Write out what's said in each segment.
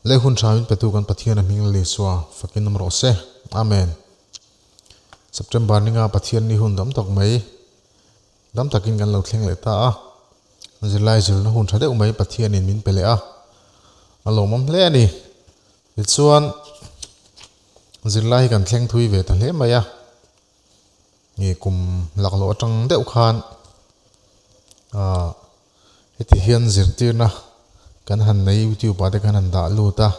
Lei hun tha min petu kan Pathian a hming Lal Isua fakin awm rawh se. Amen. September ninga Pathian ni hun dam tak mai dam takin kan lo thleng leh ta a. Zirlai zirna hun tha deuh mai Pathianin min pe leh a. A lawmawm hle a ni. Tichuan zirlai hi kan thleng thui ve ta hle mai a. Nge kum laklawh atang deuh khan ah heti hian zirtirna kan han nei youtube ah te khan han dah lut a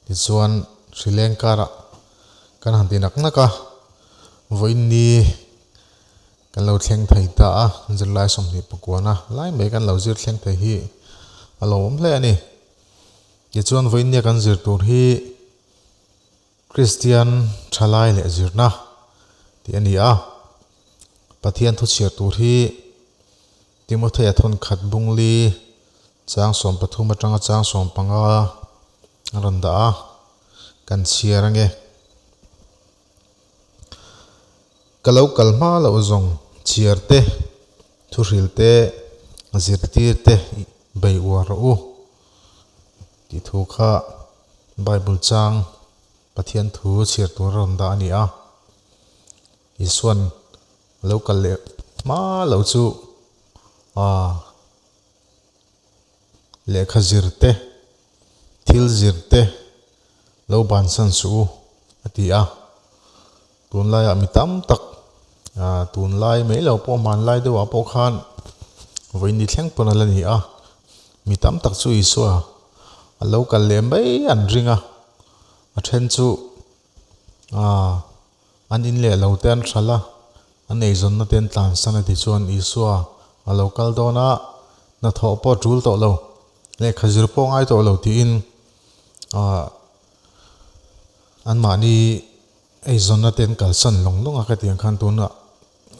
tichuan hrileng karah kan han ti nak nak a vawiin ni kan lo thleng thei ta a zirlai 28 na lai mai kan lo zir thleng thei hi a lawmawm hle a ni tichuan vawiin nia kan zir tur hi. Kristian thalai leh zirna tih a ni a, Pathian thu chhiar tur hi Timothea thawnkhat bungli chang 13 atanga chang 15 a rawn dah a, kan chhiar ange. Ka lo kal hma loh zawng chhiar te, thuhril te, zirtir te bei uar rawh u tih thu kha Bible chang Pathian thu chhiar tur a rawn dah a ni a. Isuan a lo kal leh hma loh chu aaa lehkha zir te, thil zir te lo bansan suh u a ti a. Tunlaiah mi tam tak aaa tunlai mai lo pawh hmanlai deuhah pawh khan vawiin ni thleng pawn a la ni a. Mi tam tak chu Isua a lo kal leh mai an ring a, a then chu aaa an in leh lo te an hralh a, an eizawnna te an tlansan a tichuan Isua a lo kal dawn a, hnathawh pawh a tul tawh lo, lehkha zir pawh a ngai tawh lo tiin aaa anmahni eizawnna te an kalsan lawng lawng a ka tih ang khan tunah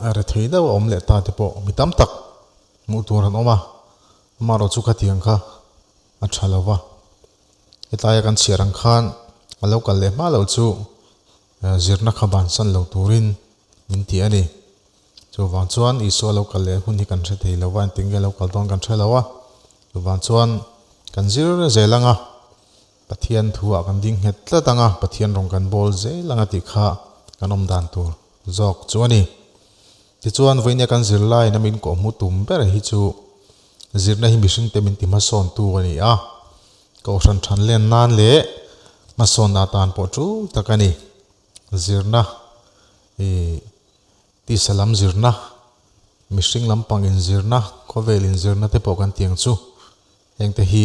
a rethei deuh a awm leh ta te pawh mi tam tak hmuh tur an awm a, amaherawh chu khatiang kha a tha lo va, hetaia kan chhiar ang khan a lo kal leh hma loh chu zirna kha bansan lo turin min ti a ni. Chuvang chuan Isua lo kal leh hun hi kan hre thei lo va, engtin nge a lo kal dawn kan hre lo a, chuvang chuan kan zir zel ang a, Pathian thuah kan ding nghet tlat ang a, Pathian rawng kan bawl zel ang a tih kha kan awm dan tur zawk chu a ni. Tichuan, vawinia kan zirlaiin a min kawhhmu tum ber hi chu zirna hi mihringte min ti hmasawntu a ni a, kohhran than len nan leh hmasawnna atan pawh tul tak a ni. Zirna ih tisa lam zirna, mihring lampang inzirna, khawvel inzirna te pawh kan ti ang chu. Hengte hi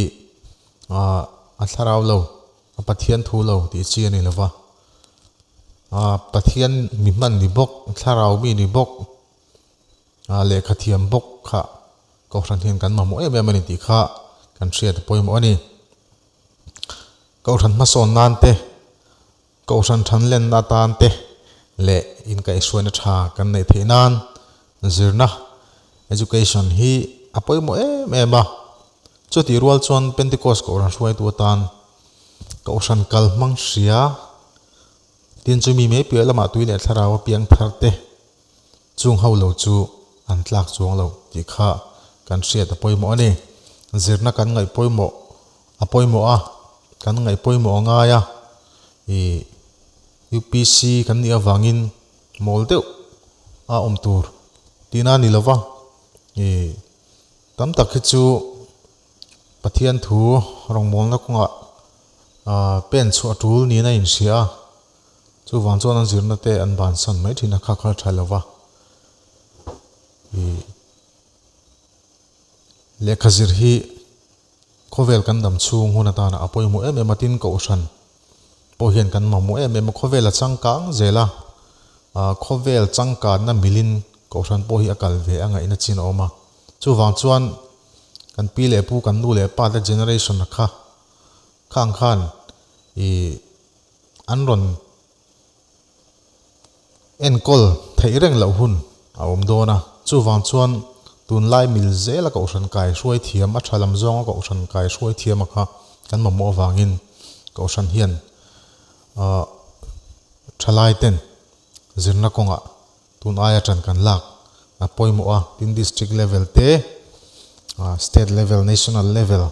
a thlarau lo, a Pathian thu lo tih chi a ni lo va. Pathian mi hman ni bawk, thlarau mi ni bawk, lehkha thiam bawk kha Kohhran hian kan mamawh em em a ni tih kha kan hriat a pawimawh a ni. Kohhran hmasawn nan te, Kohhran thanlenna atan te leh inkaihhruaina tha kan neih theih nan zirna, education, hi a pawimawh em em a. Chutih rual chuan Pentecost Kohhran hruaitu atan Kohhran kal hmang hria tin chumi mai piah lamah tui leh thlarau a piang thar te chung ho lo chu an tlak chuang lo tih kha kan hriat a pawimawh a ni. Zirna kan ngaih pawimawh a pawimawh a, kan ngaih pawimawh a ngai a, ih UPC kan nih avangin mawl deuh a awm tur tihna a ni lo va, ih tam tak hi chu Pathian thu rawngbawlna kawngah ah pen chhuah tul niin a inhria a. Chuvang chuan an zirna te an bansan mai thin a, kha kha tha lo va. Ih lehkha zir hi khawvel kan dam chhung hun atana a pawimawh em em a, tin kohhran pawh hian kan mamawh em em a, khawvel a changkang zel a, ah khawvel changkanna milin kohhran pawh hi a kal ve a ngaihna chin a awm a. Chuvang chuan kan pi leh pu kan nu leh pa te generation kha khang khan ih an rawn enkawl theih reng loh hun a awm dawn a, chuvang chuan tunlai mil zela kohhran kai hruai thiam, a tha lam zawnga kohhran kai hruai thiam a kha kan mamawh avangin kohhran hian ahh thalai ten zirna kawngah tun aia tan kan lak a pawimawh a, tin district level te, state level, national level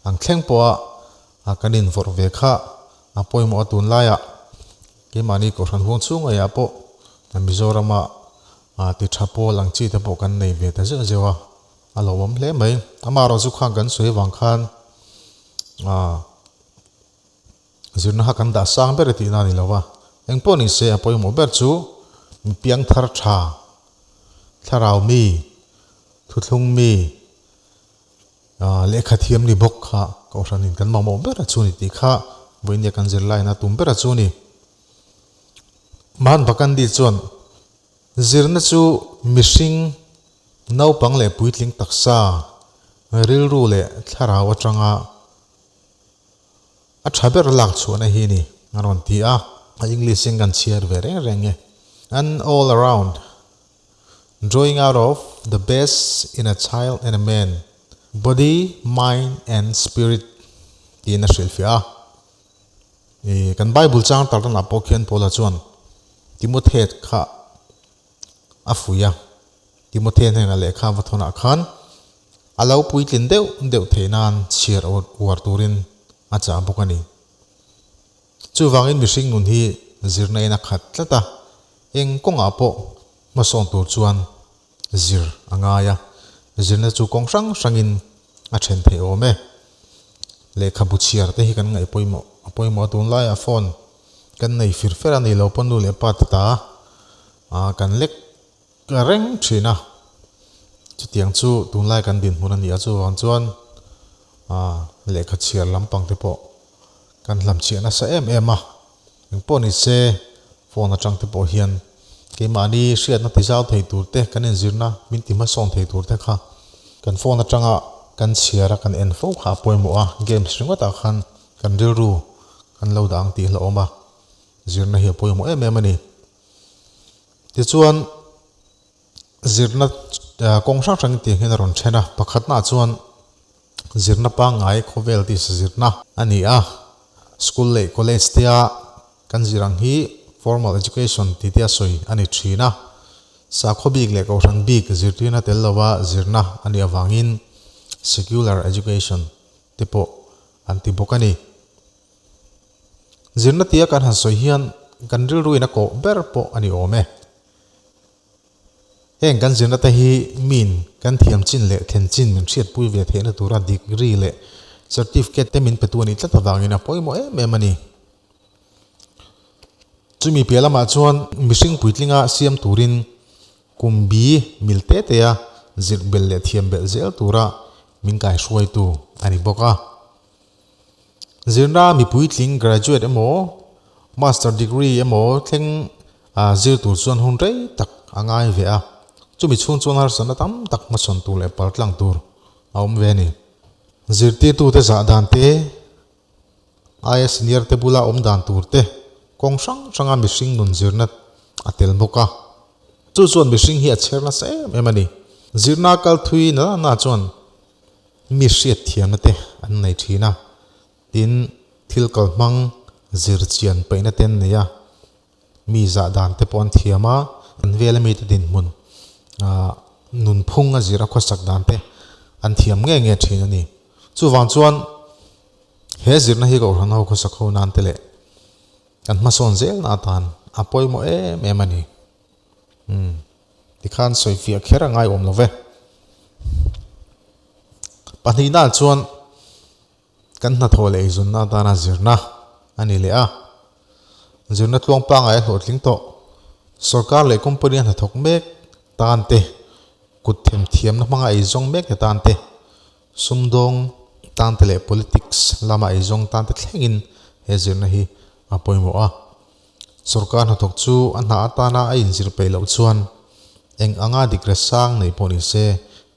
ang thleng pawha. A kan invawrh ve kha a pawimawh a tunlaiah keimahni Kohhran huang chhung ngeiah pawh Mizorama ti tha pawl ang chi te pawh kan nei ve ta zeuh zeuh a, a lo awm hle mai. Amaherawhchu khan kan sawi avang khan zirna kha kan dah sang ber e tihna a ni lo va, engpawh ni se a pawimawh ber chu mi piangthar tha, thlarau mi, thuthlung mi, Lehkha thiam ni bawk kha Kohhranin kan mamawh ber a chu ni tih kha vawinia kan zirlaiin a tum ber a chu ni. Mahatma Gandhi chuan zirna chu mihring naupang leh puitling taksa, rilru leh thlarau atanga a tha ber lak chhuahna hi ni a rawn ti a, a English in kan chhiar ve reng reng e. An all around Drawing out of the best in a child and a man, body, mind and spirit tiin a hrilhfiah a. I kan Bible chang tar danah pawh khian Paula chuan Timothe kha a fuih a, Timothe hnenah lehkha va thawnah khan a lo puitlin deuh deuh theih nan chhiar uar turin a chah bawk a ni. Chuvangin mihring nun hi zirna in a khat tlat a, eng kawngah pawh hmasawn tur chuan zir a ngai a, zirna chu kawng hrang hrangin a then theih awm e. Lehkhabu chhiar te hi kan ngaih pawimawh a pawimawh a, tunlaiah phone kan nei fir fer a, nei lo pawn nu leh pa te ta kan lek reng thin a, chutiang chu tunlai kan dinhmun a ni a, chuvang chuan lehkha chhiar lampang te pawh Kan hlamchhiah nasa em em a, engpawh ni se phone atang te pawh hian keimahni hriatna ti zau thei tur te, kan inzirna min ti hmasawn thei tur te kha kan phone atanga kan chhiar a kan en fo kha a pawimawh a, games ringawt ah khan kan rilru kan lo dah ang tih hlauhawm a, zirna hi a pawimawh em em a ni. Tichuan zirna kawng hrang hrang tih hian a rawn then a, pakhatna ah chuan Zirna pangngai khawvel tisa zirna a ni a, school leh college te a kan zir ang hi formal education ti te a sawi a ni thin a, sakhaw bik leh kohhran bik zirtirna tel lova zirna a nih avangin secular education te pawh an ti bawk a ni. Zirna tia kan han sawi hian kan rilruin a kawh ber pawh a ni awm e. Heng kan zirna te hi min kan thiam chin leh thlen chin min hriatpui ve theihna tura degree leh certificate te min petu a nih tlat avangin a pawimawh em em a ni. Chumi piah lamah chuan mihring puitlinga siam turin kum bi mil te tea zirh belh leh thiam belh zel tura min kaihruaitu a ni bawk a. Zirna mipuitling graduate emaw master degree emaw thleng zir tur chuan hun rei tak a ngai ve a, chumi chhung chuan harsatna tam tak hmachhawn tur leh paltlang tur a awm ve a ni. Zirtirtute zah dan te, aia senior te bula awm dan tur te kawng hrang hranga mihring nun zirna a tel bawk a, chu chuan mihring hi a chher nasa em em a ni. Zirna kal thui na na chuan Mi hriat thiamna te an nei thin a, tin thil kal hmang zir chian paihna te an nei a, mi zah dan te pawh an thiam a, an vela mite dinhmun ah nunphung a zir a khawsak dan te an thiam nge nge thin a ni. Chuvang chuan he zirna hi Kohhran ho khawsak ho nan te leh kan hmasawn zelna atan a pawimawh em em a ni. Umm. Tikhan sawifiah kher a ngaiawm lo ve. Pahnihnaah chuan kan hnathawh leh eizawnna atana zirna a ni leh a. Zirna tluang pangngai a hlawhtling tawh. Sorkar leh company a hnathawk mek tan te, kut themthiamna hmanga eizawng mek te tan te, sumdawng tan te leh politics lama eizawng tan te thlengin he zirna hi a pawimawh a. Sorkar hnathawk chu a hna atana a inzir peih loh chuan eng anga dikre sang nei pawh ni se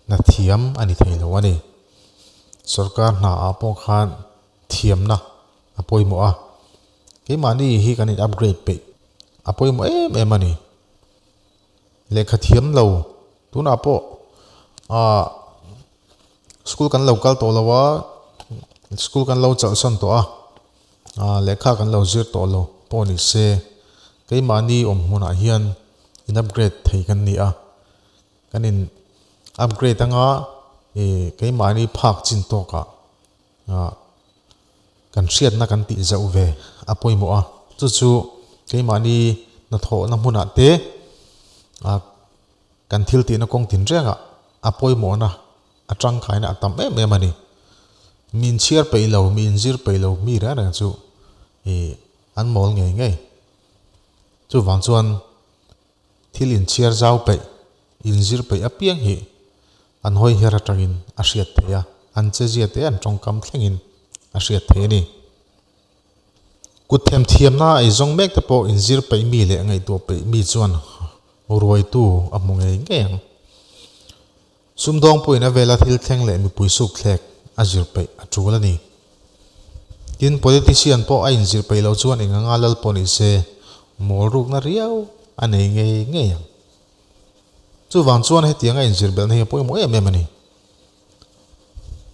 hna thiam a ni thei lo a ni. Sorkar hna ah pawh khan thiamna a pawimawh a, keimahni hi kan in upgrade peih a pawimawh em em a ni. Lehkha thiam lo tunah pawh ah school kan lo kal tawh lo a, school kan lo chawlhsawn tawh a. Lehkha kan lo zir tawh lo pawh ni se, keimahni awm hmunah hian in upgrade thei kan ni a, kan in upgrade anga ih keimahni phak chin tawkah ah. Kan hriatna kan tih zauh ve a pawimawh a, chu chu keimahni hnathawhna hmunah te kan thil tihna kawng tinrengah a pawimawhna a tangkaina a tam em em a ni. Mi inchhiar peih lo, mi inzir peih lo mi reng reng chu ih an mawl ngei ngei. Chuvang chuan thil inchhiar zau peih, inzir peih apiang hi an hawi her atangin a hriat theih a, an chezia te an tawngkam thlengin a hriat theih a ni. Kut themthiamna a eizawng mek te pawh inzir peih mi leh ngaihtuah peih mi chuan ruaitu a hmu ngei ngei ang. Sumdawng pawhin a vela thil thleng leh mipui suk thlek a zir peih a tul a ni. Tin, politician pawh a inzir peih loh chuan eng anga lal pawh ni se, mawl rukna riau a nei ngei ngei ang. Chuvang chuan hetiang a inzir belhna hi a pawimawh em em a ni.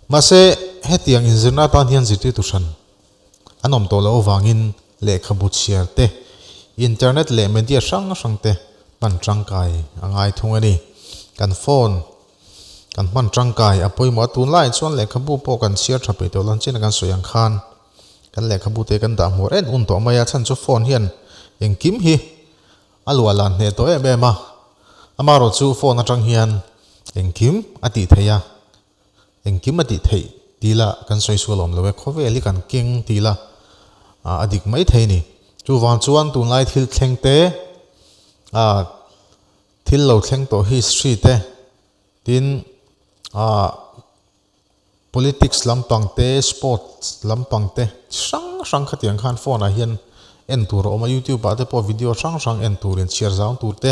Mahse, hetiang inzirna atan hian zirtirtu hran an awm tawh loh avangin lehkhabu chhiar te, internet leh media hrang hrang te hman tangkai a ngai thung a ni. Kan phone kan hman tangkai a pawimawh a, tunlaiah chuan lehkhabu pawh kan chhiar tha peih tawh lo, chin a kan sawi ang khan kan lehkhabu te kan dah hmuar en un tawh mai a, chhan chu phone hian engkim hi a luah lan hneh tawh em em a, amaherawh chu phone atang hian engkim a tih theih a, Engkim a tih theih ti la kan sawi sual awm lo e, khawvel hi kan keng ti la a dik mai thei a ni. Chuvang chuan tunlai thil thleng te, thil lo thleng tawh history te, tin politics lampang te, sports lampang te chi hrang hrang khatiang khan phone ah hian en tur a awm a, youtube ah te pawh video hrang hrang en tur inchhiar zau tur te,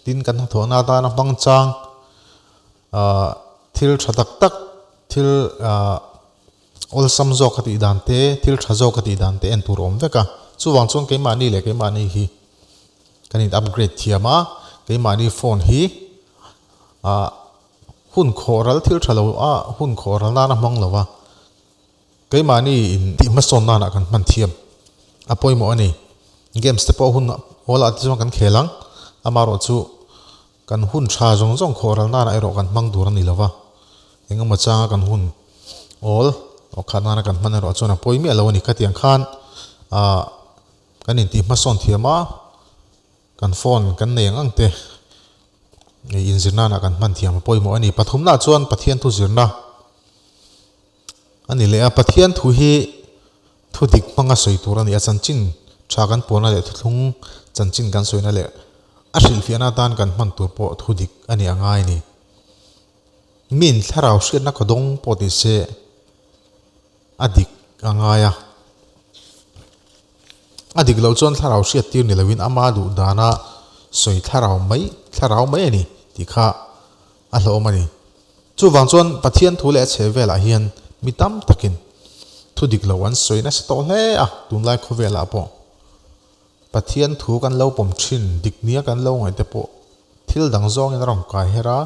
tin kan hnathawhna atana hmang chang. Ahh thil tha tak tak thil ahh awlsam zawk a tih dan te thil tha zawk a tih dan te en tur a awm vek a, chuvang chuan keimahni leh keimahni hi kan in upgrade thiam a, keimahni phone hi ahh hun khawh ral thil tha lo a hun khawh ral nan a hmang lo va, keimahni in tih hmasawn nan ah kan hman thiam a pawimawh a ni, games te pawh hun awl ah te chuan kan khel ang amaherawh chu. Kan hun tha zawng zawng khawh ral nana erawh kan hmang tur a ni lo va, eng emaw changa kan hun awl aw khat nana kan hman erawh chuan a pawi miah lo a ni. Khatiang khan ah kan intih hmasawn thiam a, kan phone kan nei ang ang te inzir nana kan hman thiam a pawimawh a ni. Pathumna chuan Pathian thu zirna a ni leh a, Pathian thu hi thu dik hmanga sawi tur a ni a, chanchin tha kan puanna leh thuthlung chanchin kan sawina leh a hrilhfiahna atan kan hman tur pawh thu dik a ni a ngai a ni. Min thlarau hriatna khaw dawng pawh ti se a dik a ngai a, a dik loh chuan thlarau hriat tir ni loin ama duh dana sawi thlarau mai thlarau mai a ni tih kha a hlawm a ni. Chuvang chuan Pathian thu leh a chhe velah hian mi tam takin thu dik lo an sawi nasa tawh hle a, tunlai khawvelah pawh Pathian thu kan lo pawm thin dik nia kan lo ngaih te pawh thil dang zawngin a rawn kai her a,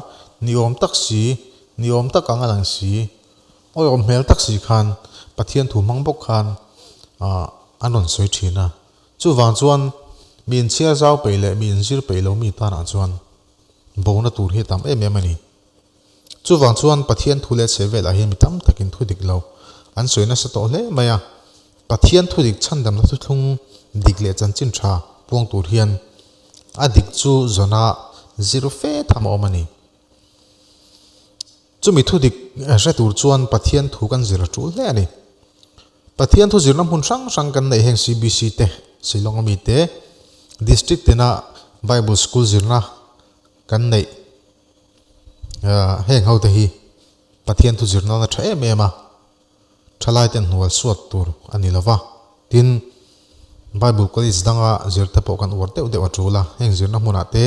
ni awm tak si, ni awm tak ang a lang si, awihawm hmel tak si khan Pathian thu hmang bawk khan an rawn sawi thin a. Chuvang chuan mi inchhiar zau peih leh mi inzir peih lo mi tanah chuan Bona tur hi a tam em em a ni. Chuvang chuan Pathian thu leh chhe velah hian mi tam takin thu dik lo an sawi nasa tawh hle mai a. Pathian thu dik chhandamna thuthlung dik leh chanchin tha puang tur hian a dik chu zawna zir fe tham a awm a ni. Chumi thu dik hre tur chuan Pathian thu kan zir a tul hle a ni. Pathian thu zirna hmun hrang hrang kan neih heng CBC te, Shillong ami te, District tina Bible School zirna kan neih heng ho te hi Pathian thu zirna na tha em em a, thalai ten hnual suat tur a ni lova. Tin, Bible College danga zir te pawh kan uar deuh deuh a tul a, heng zirna hmunah te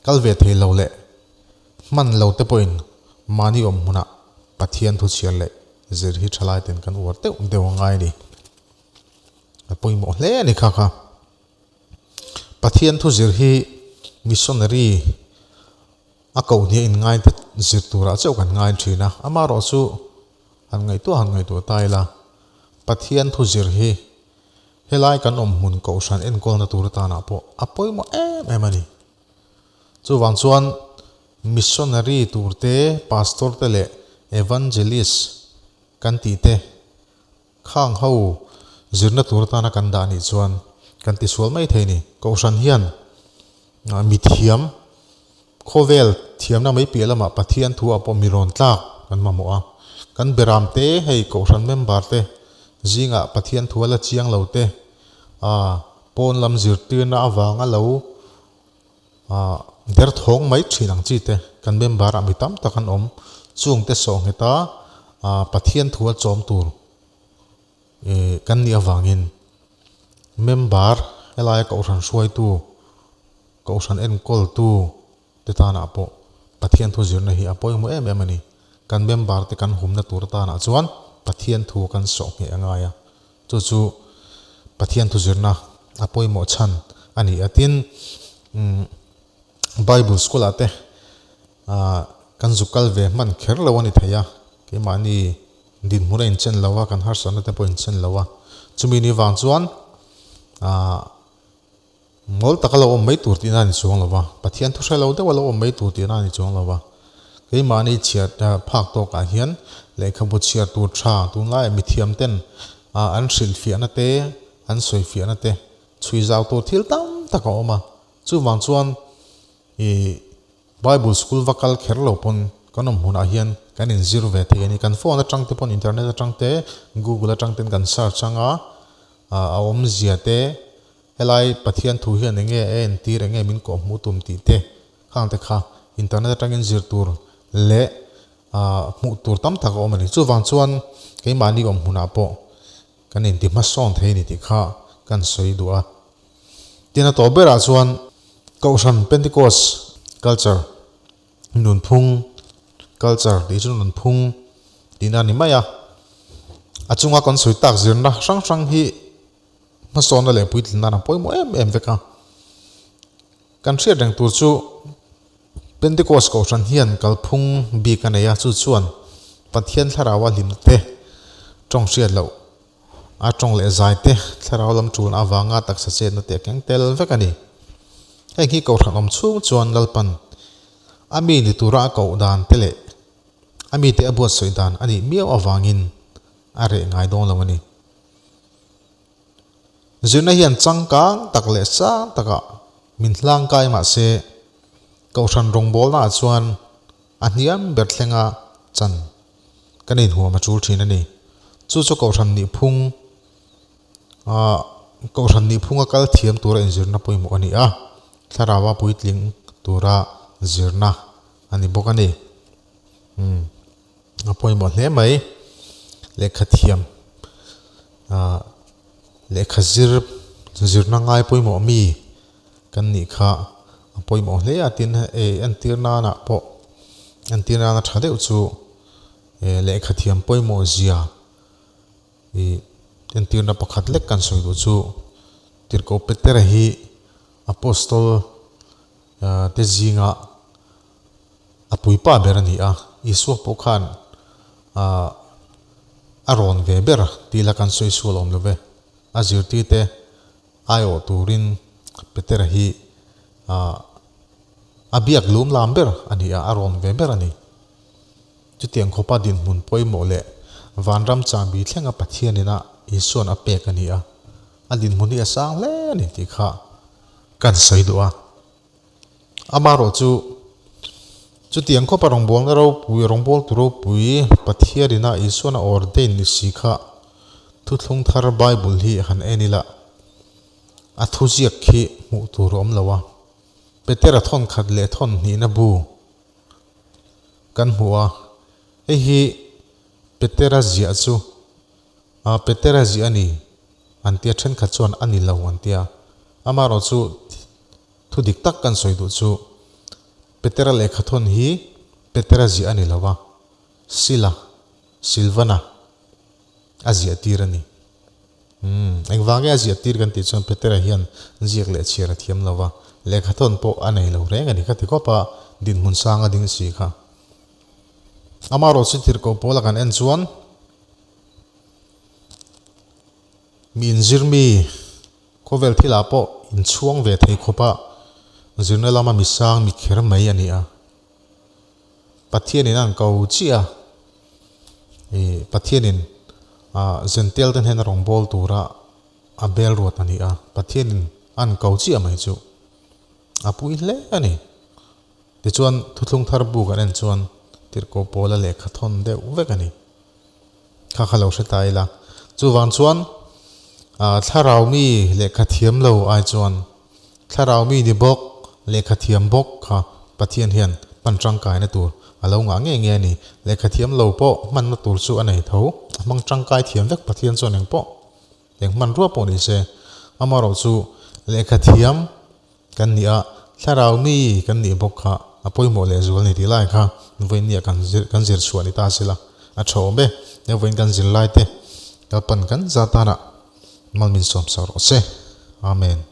kal ve thei lo leh hman lo te pawhin mahni awm hmunah Pathian thu chhiar leh Zir hi thalai ten kan uar deuh deuh a ngai a ni. A pawimawh hle a ni kha kha. Pathian thu zir hi missionary a koh hniah in ngai te zir turah chauh kan ngai thin a. Amaherawh chu han ngaihtuah han ngaihtuah ta ila Pathian thu zir hi helai kan awm hmun kohhran enkawlna tur atanah pawh a pawimawh em em a ni. Chuvang chuan missionary tur te, pastor te leh evangelist kan tih te Khang ho zirna tur atana kan dah nih chuan kan tisual mai thei a ni. Kohhran hian mithiam khawvel thiamna mai piah lamah Pathian thu ah pawh mi rawn tlak kan mamawh a. Kan beram te hei Kohhran member te zingah Pathian thu a la chiang lo te pawn lam zirtirna avanga lo Derthawng mai thin ang chi te kan member ah mi tam tak an awm. Chung te sawh nghet a Pathian thu a chawm tur kan nih avangin member helaia kohhran hruaitu, kohhran enkawltu te tanah pawh Pathian thu zirna hi a pawimawh em em a ni. Kan member te kan humna tur atanah chuan Pathian thu kan sawh ngheh a ngai a. Chu chu Pathian thuzirna a pawimawh chhan a ni a. Tin, Bible school ah te kan zuk kal ve hman kher lo a ni thei a, keimahni dinhmun a inchen lo a, kan harsatna te pawh a inchen lo a. Chumi ni vang chuan Ngawl taka lo awm mai tur tihna a ni chuang lo va, Pathian thu hre lo deuha lo awm mai tur tihna a ni chuang lo va. Keimahni chhiar phak tawkah hian lehkhabu chhiar tur tha tunlaiah mithiam ten an hrilhfiahna te, an sawifiahna te chhui zau tur thil tam tak a awm a. Chuvang chuan ih Bible school va kal kher lo pawn kan awm hunah hian kan inzir ve thei a ni. Kan phone atang te pawn internet atang te, google atang ten kan search anga a awmzia te, Helai Pathian thu hian enge a entir, enge min kawh hmuh tum tih te khang te kha internet atangin zir tur leh hmuh tur tam tak a awm a ni. Chuvang chuan keimahni awm hmunah pawh kan inti hmasawn thei a ni tih kha kan sawi duh a. Tin a tawp berah chuan Kohhran Pentecost culture nunphung culture tih chu nunphung tihna a ni mai a. A chunga kan sawi tak zirna hrang hrang hi Hmasawnna leh puitlin nan a pawimawh em em vek a. Kan hriat reng tur chu Pentecost Kohhran hian kalphung bik a nei a, chu chuan Pathian thlarau a hlimna te, tawng hriat loh a tawng leh zai te, thlarau lam tulna avanga taksa chetna te a keng tel vek a ni. Heng hi Kohhran awm chhung chuan Lalpan a mi ni tura a koh dan te leh a mite a buatsawi dan a nih miau avangin a reh ngai dawn lo a ni. Zirna hian changkang tak leh sang takah min hlangkai mah se, Kohhran rawngbawlnaah chuan a hniam ber thlenga chan kan inhuam a tul thin a ni. Chu chu Kohhran nihphung ah Kohhran nihphunga kal thiam tura inzirna pawimawh a ni a, Thlaraua puitling tura zirna a ni bawk a ni. Umm. A pawimawh hle mai. Lehkha thiam ah lehkha zir zirna ngai pawimawh mi kan nih kha a pawimawh hle a tin eh entir nanah pawh entir nana tha deuh chu eh lehkha thiam pawimawh zia ih entirna pakhat lek kan sawi duh chu Tirhkoh Petera hi Apostol te zinga A puipa ber a ni a, Isua pawh khan a rawn ve ber tih la kan sawi sual awm lo ve. A zirtirte aiawh turin Petera hi a biak lum lam ber a ni a, a rawn ve ber a ni. Chutiang khawpa dinhmun pawimawh leh vanram chahbi thlenga Pathianin a Isua'n a pek a ni a, a dinhmun hi a sang hle a ni tih kha kan sawi duh a. Amaherawh chu, chutiang khawpa rawngbawlna ropui, rawngbawltu ropui Pathianina Isuana ordain ni si kha Thuthlung Thar Bible hi han en ila, a thuziak khi hmuh tur a awm lo a. Petera thawn khat leh thawn hnihna bu kan hmu a, hei hi Petera ziah chu Petera ziah a ni an tia, thenkhat chuan a ni lo an tia. Amaherawh chu Thu dik tak kan sawi duh chu Petera lehkha thawn hi Petera ziah a ni lo a, Sila, Silvana, a ziah tir a ni. Umm, engvang nge a ziah tir kan tih chuan Petera hian ziak leh chhiar a thiam lo va, lehkha thawn pawh a nei lo reng a ni kha ti khawp a, dinhmun sang a ding si kha. Amaherawhchu tirhkoh pawl a kan en chuan mi inzir mi, Khawvel thilah pawh inchhuang ve thei khawpa zirna lama mi sang mi kher mai a ni a. Pathianin a an ko chiah a, ih Pathianin Zentel te hnena rawngbâwl tura a bel ruat a ni a, Pathianin a an ko chiah mai chu a pui hle a ni. Tichuan, thuthlung thar bu kan en chuan tirhkoh pawla lehkha thawn deuh vek a ni. Kha kha lo hre ta ila. Chuvang chuan, thlarau mi lehkha thiam lo ai chuan thlarau mi ni bawk, lehkha thiam bawk kha Pathian hian hman tangkaina tur a lo ngah ngei ngei a ni. Lehkha thiam lo pawh hmanna tur chu a nei tho. A hmang tangkai thiam vek Pathian chuan engpawh eng hmanrua pawh ni se. Amaherawh chu lehkha thiam Kan nih a, thlarau mi kan nih bawk kha a pawimawh leh zual ni tih lai kha vawiin kan zir kan zir chhuah ni ta sela a tha awm e. He vawiin kan zir lai te Lalpan kan za tanah mal min sawm sak rawh se. Amen.